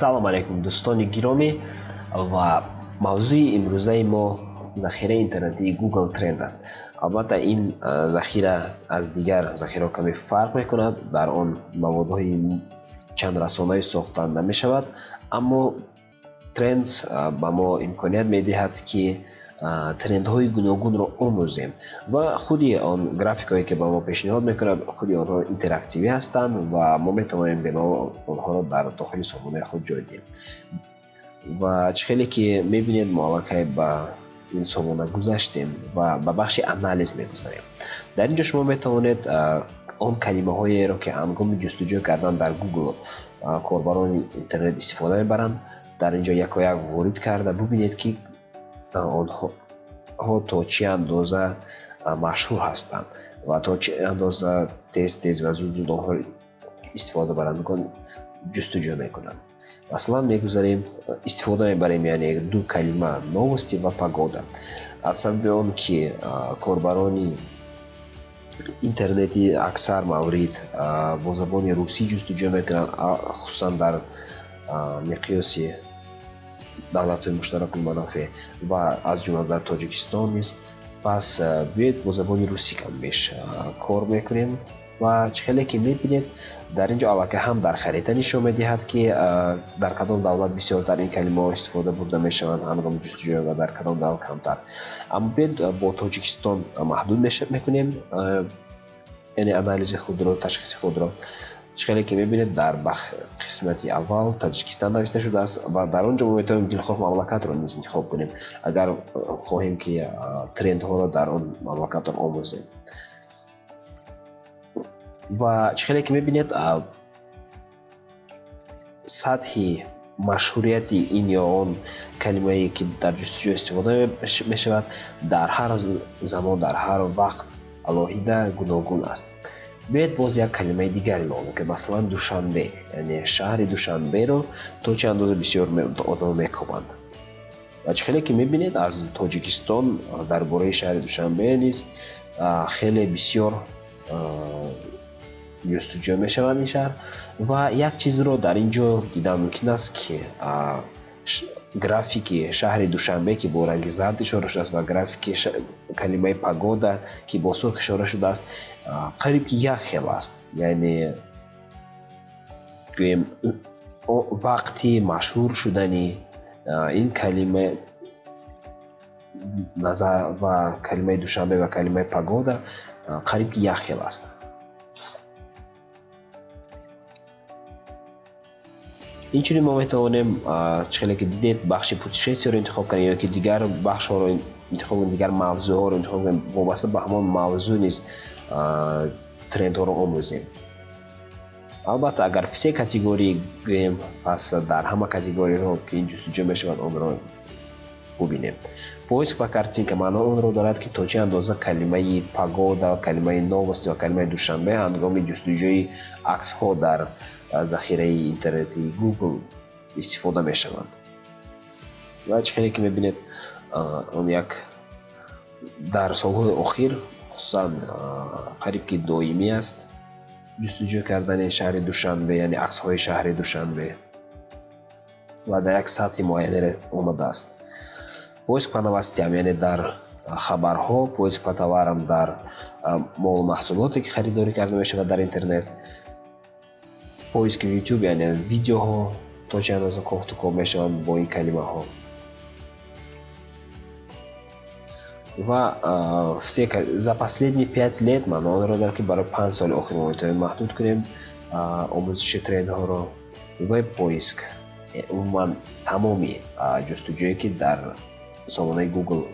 Салом алейкум, дӯстони гиромӣ! Ва мавзӯи имрӯзаи мо захираи интернетии Google Trend аст. Албатта, ин захира аз дигар захираҳо каме фарқ мекунад. Дар он маводҳои чандрасонаӣ сохта намешавад, аммо Trends ба мо имконият медиҳад, ки трендҳои гуногунро омӯзем, ва худи он графикҳое, ки ба мо пешниҳод мекунад, худи онҳо интерактивӣ ҳастанд ва мо метавонем бемалол онҳоро дар дохили сомонаи худ ҷой диҳем. Ва чӣ хеле ки мебинед, мо аллакай ба ин сомона гузаштем ва ба бахши анализ мегузарем. Дар ин ҷо шумо метавонед он калимаҳоеро, ки ҳангоми ҷустуҷӯ кардан дар Google корбарони интернет истифода мебаранд, дар ин ҷо яко як ворид карда бубинед, ки онҳо то чӣ андоза машҳур ҳастанд ва то чӣ андоза тез тез ва зуд зуд онҳо истифодабарандагон ҷустуҷӯ мекунанд. Масалан, мегузарем, истифода мебарем, яъне ду калима: новости ва погода. Аз сабаби он ки корбарони интернети аксар маврид бо забони русӣ ҷустуҷӯ мекунанд, хусусан дар миқёси давлатҳои муштаракул манофеъ ва аз ҷумла дар Тоҷикистон низ, пас биёед, бо забони русӣ кам беш кор мекунем. Ва чӣ хеле ки мебинед, дар ин ҷо аллакай ҳам дар харита нишон медиҳад, ки дар кадом давлат бисёртар ин калимаҳо истифода бурда мешаванд ҳангоми ҷустуҷӯ ва дар кадом давлат камтар. Аммо биёед, бо Тоҷикистон маҳдуд мекунем, яъне анализи худро, ташхиси худро. Чӣ хеле ки мебинед, дар қисмати аввал Таҷикистон нависта шудааст ва дар он ҷо мо метавонем дилхоҳ мамлакатро низ интихоб кунем, агар хоҳем, ки трендҳоро дар он мамлакатро омӯзем. Ва чӣ хеле ки мебинед, сатҳи машҳурияти ин ё он калимае, ки дар ҷустуҷӯ истифода мешавад, дар ҳар замон, дар ҳар вақт алоҳида гуногун аст. Биёед, боз як калимаи дигар илова мекунем, масалан, Душанбе, яъне шаҳри Душанберо то чӣ андоза бисёр одамон мекобанд. Ва чӣ хеле ки мебинед, аз Тоҷикистон дар бораи шаҳри Душанбе низ хеле бисёр ҷустуҷӯ мешавад ин шаҳр. Ва як чизро дар ин ҷо дидан мумкин аст, ки графики шаҳри Душанбе, ки бо ранги зард ишора шудааст, ва графики калимаи погода, ки бо сурх ишора шудааст, қариб ки як хел аст. Яъне гӯем, вақти машҳур шудани ин калима назар ва калимаи Душанбе ва калимаи погода қариб ки як хел аст. Инчунин мо метавонем, чӣ хеле ки дидед, бахши путешествияро интихоб кунем ё ки дигар бахшҳоро интихоб кунем, дигар мавзӯъҳоро интихоб кунем, вобаста ба ҳамон мавзӯъ низ трендҳоро омӯзем. Албатта, агар все категории гӯем, пас дар ҳама категориҳо, ки ин ҷустуҷӯ мешавад, онро бубинем. Поиск по картинка маъно онро дорад, ки то чӣ андоза калимаи погода, калимаи новости ва калимаи Душанбе ҳангоми ҷустуҷӯи аксҳо дар захираи интернетии Google истифода мешаванд. Ва чӣ хеле ки мебинед, он як дар солҳои охир хусусан қариб ки доимӣ аст ҷустуҷӯ кардани шаҳри Душанбе, яъне аксҳои шаҳри Душанбе, ва дар як сатҳи муайяне омадааст. Поиск по новостям, яъне дар хабарҳо, поиск по товарам, дар молу маҳсулоте, ки харидорӣ карда мешавад дар интернет, поиски YouTube, яъне видеоҳо то чӣ андоза кофтукоб мешаванд бо ин калимаҳо, ва все за последние 5 лет маъно онро дорад, ки барои 5 соли охир мо метавонем маҳдуд кунем омӯзиши трендҳоро. Веб поиск, умуман тамоми ҷустуҷӯе, ки дар сомонаи Google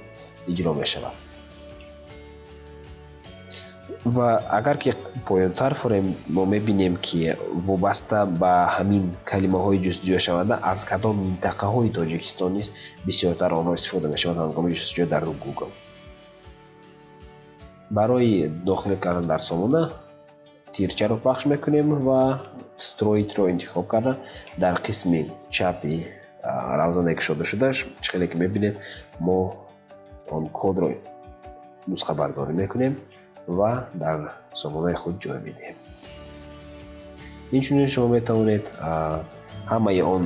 иҷро мешавад. Ва агар ки поёнтар фурем, мо мебинем, ки вобаста ба ҳамин калимаҳои ҷустуҷӯшаванда аз кадом минтақаҳои Тоҷикистон низ бисёртар онҳо истифода мешаванд ҳангоми ҷустуҷӯ дар Google. Барои дохил кардан дар сомона тирчаро пахш мекунем ва встроитьро интихоб карда, дар қисми чапи равзане кушода шуда, чӣ хеле ки мебинед, мо он кодро нусхабардорӣ мекунем ва дар сомонаи худ ҷой медиҳем. Инчунин шумо метавонед Ҳамаи он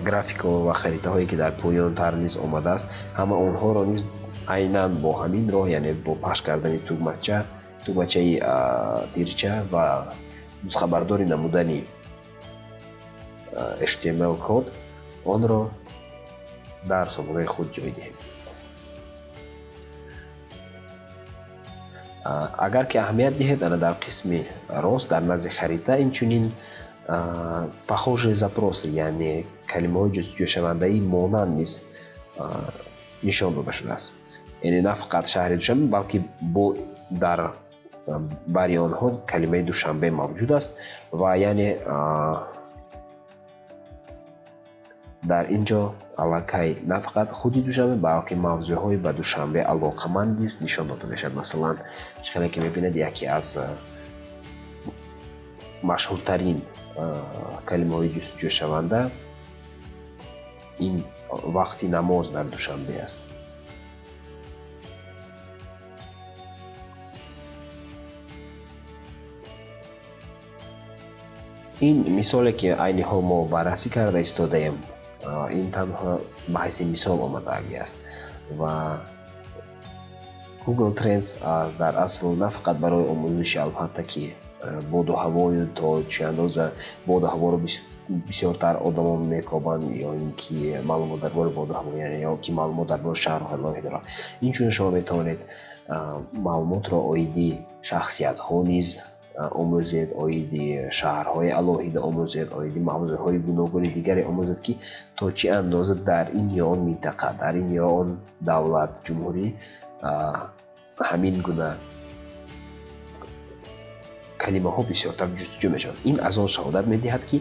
графикҳо ва харитаҳое, ки дар поёнтар низ омадааст, ҳама онҳоро низ айнан бо ҳамин роҳ, яъне бо пахш кардани тугмача, тугмачаи тирча ва нусхабардорӣ намудани HTML код, онро дар сомонаи худ ҷой диҳем. Агар ки аҳамият диҳед, ана дар қисми рост, дар назди харита, инчунин похожие запросы, яъне калимаҳои ҷустуҷӯшавандаи монанд низ нишон дода шудааст. Яъне на фақат шаҳри Душанбе, балки бо дар бари онҳо калимаи Душанбе мавҷуд аст ва яъне дар ин ҷо аллакай на фақат худи Душанбе, балки мавзӯъҳои ба Душанбе алоқаманд низ нишон дода мешавад. Масалан, чӣ хеле ки мебинед, яке аз машҳуртарин калимаҳои ҷустуҷӯшаванда ин вақти намоз дар Душанбе аст. Ин мисоле, ки айни ҳол мо баррасӣ карда истодаем, ин танҳо ба ҳайси мисол омадагӣ аст ва Google Trends дар асл на фақат барои омӯзиши, албатта, ки боду ҳавою то чӣ андоза боду ҳаворо бисёртар одамон мекобанд ё ин ки маълумот дар бораи боду ҳаво, ё ки маълумот дар бораи шаҳрҳои алоҳида. Инчунин шумо метавонед маълумотро оиди шахсиятҳо низ омӯзед, оиди шаҳрҳои алоҳида омӯзед, оиди мавзӯъҳои гуногуни дигаре омӯзед, ки то чӣ андоза дар ин ё он минтақа, дар ин ё он давлат, ҷумҳурӣ ҳамин гуна калимаҳо бисёртар ҷустуҷӯ мешаванд. Ин аз он шаҳодат медиҳад, ки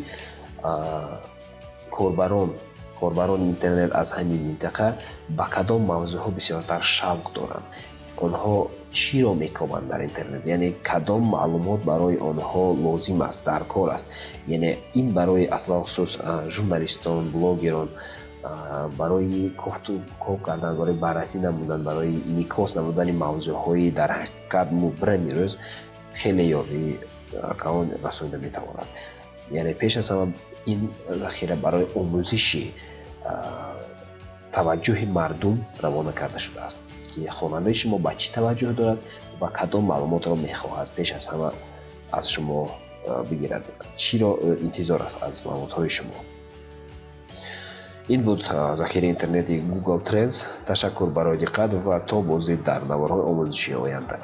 корбарони интернет аз ҳамин минтақа ба кадом мавзӯъҳо бисёртар шавқ доранд, онҳо чиро мекобанд дар интернет, яъне кадом маълумот барои онҳо лозим аст, даркор аст. Яъне ин барои аслан хусус журналистон, блогерон, барои кофту коб кардан, барои баррасӣ намудан, барои инъикос намудани мавзӯъҳои дар ҳақиқат мубрами рӯз хеле ёрии калон расонида метавонад. Яъне пеш аз ҳама ин захира барои омӯзиши таваҷҷӯҳи мардум равона карда шудааст, ки хонандаи шумо ба чӣ таваҷҷӯҳ дорад ва кадом маълумотро мехоҳад пеш аз ҳама аз шумо бигирад, чиро интизор аст аз маълумотҳои шумо. Ин буд захираи интернети Google Trends. Ташаккур барои диққат ва то боздид дар наворҳои омӯзишии оянда.